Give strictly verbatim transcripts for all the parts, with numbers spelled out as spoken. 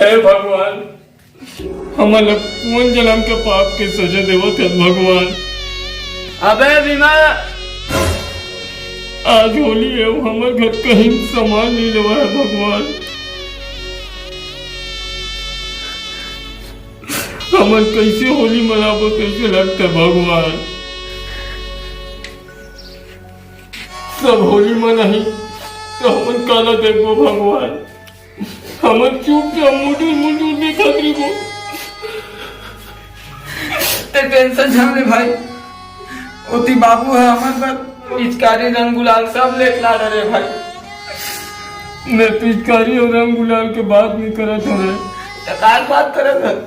हे भगवान, हमन ला कोन जनम के पाप के सजा देवत हे भगवान? अबे भीमा, आज होली हे, हमर घर कहीं सामान नइ लेवा हे भगवान। हमन कइसे होली मनाबो, कइसे लगथे भगवान? सब होली मनाही, त हमन काला देखबो भगवान? हमन चुपचाप मुजुर मुजुर देखत रहिबो। ते tension झन ले भाई, ओती बाबू ह हमर बर पिचकारी, रंग गुलाल सब लेके ला डरे भाई। मैं पिचकारी अउ रंग गुलाल के बात नइ करत हंव रे। त कार बात करत हस?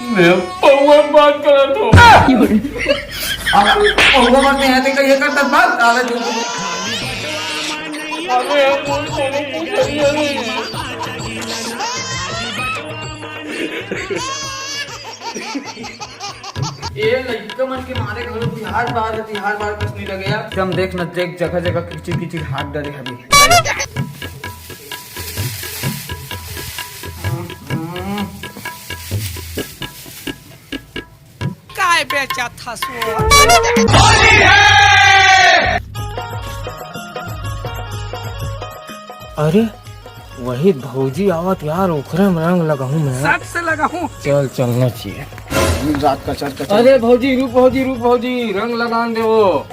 मैं पौवा के बात करत हंव। अबे पौवा बात नइ आते कहिए करत बात, अबे तू। अबे हम बोल, बोल, बोल, बोल, बोल। ए लइका मन के मारे घलो तिहार बार, तिहार बार कस नइ लगे यार। एकदम देख न, देख जगह जगह किचिर किचिर हाथ डरे हवे। काय बेचत हस वो? अरे, वही भौजी आवत यार, ओखरे में रंग लगाहूं मैं। सट से लगाहूं। चल, चलना चाहिए। दिन रात कचर कचर। अरे भौजी, रुक भौजी, रुक भौजी, रंग लगान दे वो।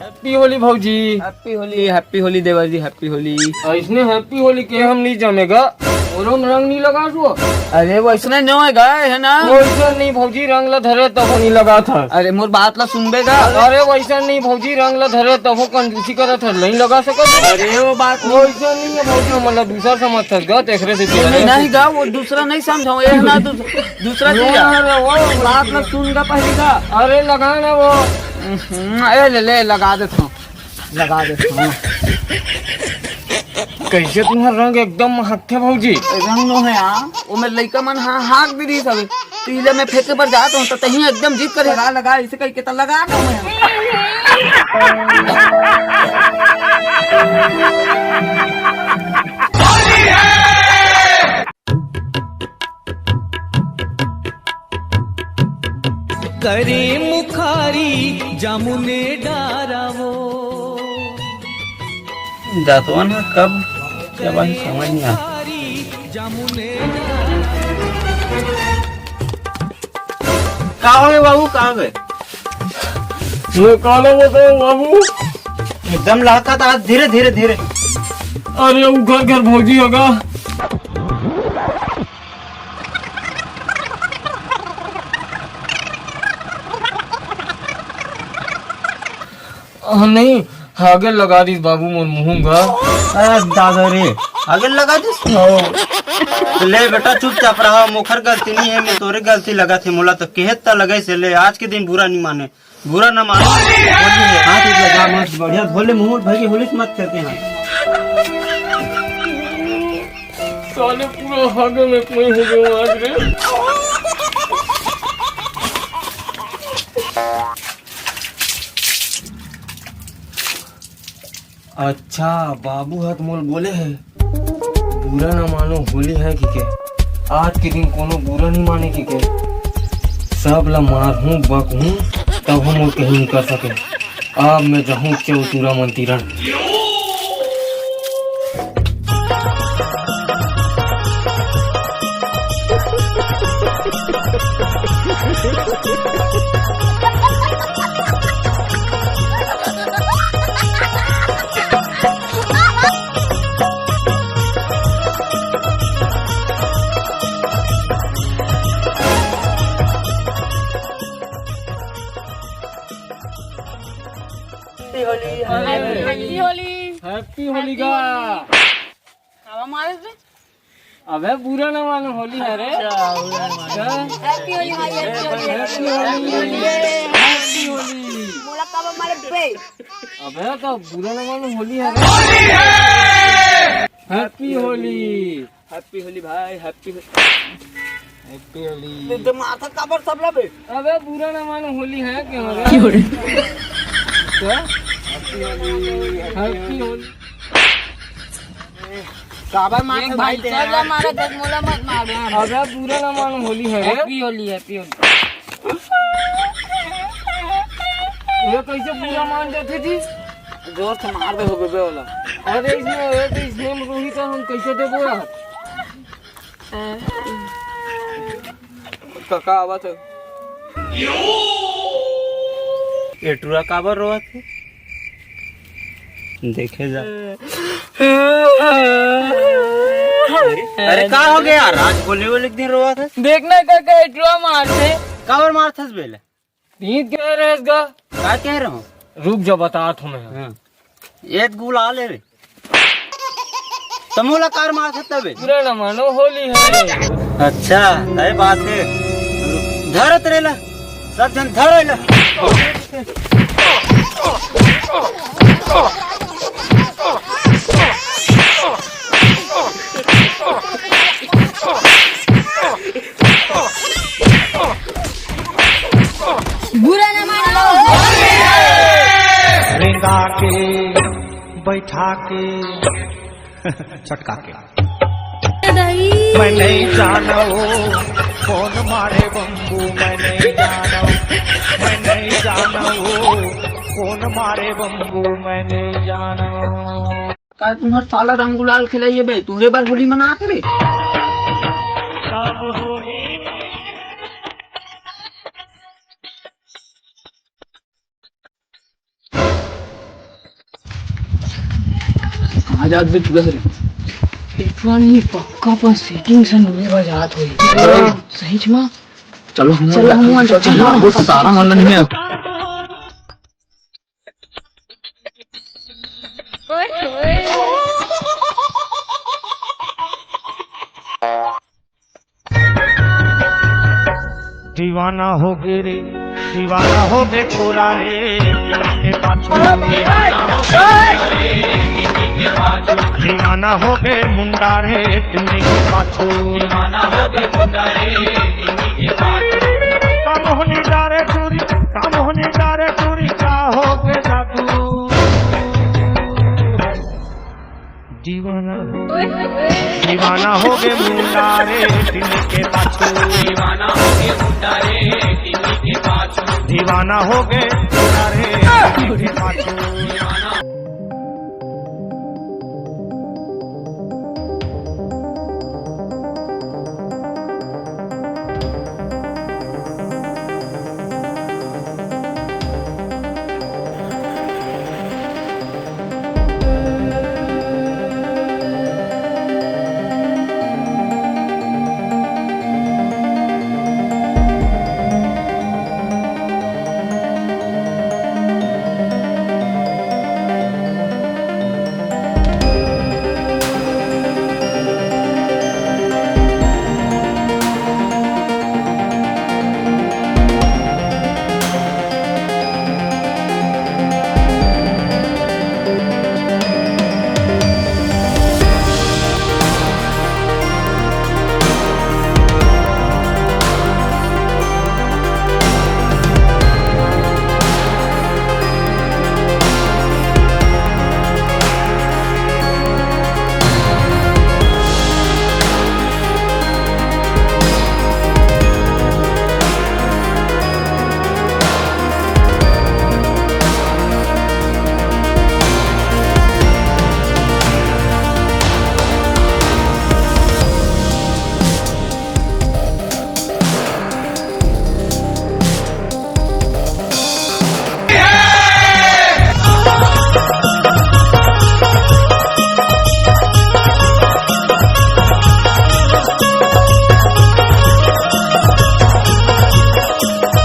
Happy होली भौजी। Happy होली, happy होली देवर जी, happy होली। अइसने happy होली के हम नइ जमे गा, ओरो में रंग नइ लगा दो। अरे वइसने नइ होय गा, हे ना? वइसन नइ भौजी, रंग ला धरे तब नइ लगा था। अरे मोर बात ला सुनबे गा। अरे वइसन नइ भौजी, रंग ला धरे तब कंजूसी करत हे, नइ लगा सकत। अरे वो बात नइ। वइसन नइ हे भौजी, हमन ला दूसर समझ थस गा, तेखरे से नहीं, नहीं गा, वो दूसरा नइ समझाऊं, ये ना दूस-, दूसरा चीज हे। अरे वो बात ला सुन गा पहली गा। अरे लगा ना वो। हम्म, ए ले, ले, लगा देत हंव। लगा देत हंव। कइसे तुम्हर रंग एकदम महकथे भौजी? रंग नोहे यार, ओमे लइका मन हा-, हाक दे दिस हवे। त इले मैं फेंके बर जात हंव, त तहीं एकदम जिद करे। लगा, लगा, अइसे कहिके त लगा दंव मैं। करे मुखारी जामुने डारावो। दतवन ह कब, कब आही समझ नइ आत। का होगे बाबू, का होगे? मैं काला बताऊं बाबू। एकदम लहका था, धीरे, धीरे, धीरे। अरे, वो घर, घर भौजी होगा। अ, नहीं, हागे लगा दिस बाबू मोर मुहूं गा। अरे दादा रे, हागे लगा दिस। हो। ले बेटा, चुपचाप रहा, मोखर गलती नहीं है, मैं तोरे गलती लगा थे, मोला तो कहत ता लगे से ले, आज के दिन बुरा नहीं माने, बुरा ना मानो। हाँ, ठीक लगा, मस्त बढ़िया, भोले मुहूं भर के होली से मत खेलते हैं। साले पूरा हागे में कोई हो गया आज रे। अच्छा, बाबू ह त मोल बोले हे, बुरा ना मानो, होली है कि के, आज के दिन कोनो बुरा नहीं माने कि के, सब ला मारहूं, बकहूं, तब हम मोर कहीं नहीं कर सके। अब मैं जाहूं चौतुरा मंतीरन। Happy Holi, Happy Holi. Happy Holi गा। हवा मारे से। अबे बुरा ना मानो, होली है रे। अच्छा, बुरा ना मानो। हाँ? Happy होली भाई, Happy Holi. Happy Holi. Happy Holi. मोला कब मारे बे? अबे तो बुरा ना मानो, होली है रे। Happy होली। Happy होली भाई, Happy होली। Happy होली। तो माथा काबर सब ला बे? अबे बुरा ना मानो, होली है क्यों रे? क्यों रे? क्या? Happy Holi, Happy Holi. काबर मारत देख भाई, भाई, तेरा? चल जा, मारा देख, मोला मत मार यार। अबे, बुरा ना मानो, होली है रे। Happy Holi, Happy Holi. ये कैसे बुरा मान जाथे जी? जोर से मार दे हो बे ओला। अरे, इसमें, अरे, तो इसमें रोहित, हम कैसे देबो यार? काका आवत है। ए टुरा काबर रोवत हे? देखे जा। अरे, अरे, का हो गया यार? आज होली होली के दिन रोवत हे? देखना काका, ए टुरा मारथे। काबर मारथस बेले? तीत कह रहे गा। का कह रहे हो? रुक जा, बता तुम्हें। हाँ। ये गुलाल है रे। तमोला कार मार सकता बे। पूरा न मानो, होली है। अच्छा, तय बात है। धरत रेला, सब जन धरेला। बुरा ना मानो। रेंगा के, बैठा के, चटका के। मैं नहीं जाना वो कौन मारे बम्बू, मैं नहीं जाना, मैं नहीं जाना वो कौन मारे बम्बू, मैं नहीं जाना। का तुम्हार साला रंग गुलाल खिलाइए बे, तुहरे बार होली मनात रे। कहाँ जात बे चूड़ा से? पेटवा नहीं, पक्का पर सेटिंग से नुए बजात होई। सही मा? चलो, हम चलो, हम चलो, चलो। वो सारा मन नहीं है। दीवाना हो गए रे, दीवाना हो गए छोरा रे, के पाछू। दीवाना हो गए मुंडा रे, टिन्नी के पाछू। का मोहनी डारे चूरी, का मोहनी डारे चूरी, का हो गए जादू। दीवाना, दीवाना हो गए मुंडा रे, टिन्नी के पाछू। दीवाना हो गए मुंडा रे, टिन्नी के पाछू। दीवाना हो गए मुंडा रे, टिन्नी के पाछू।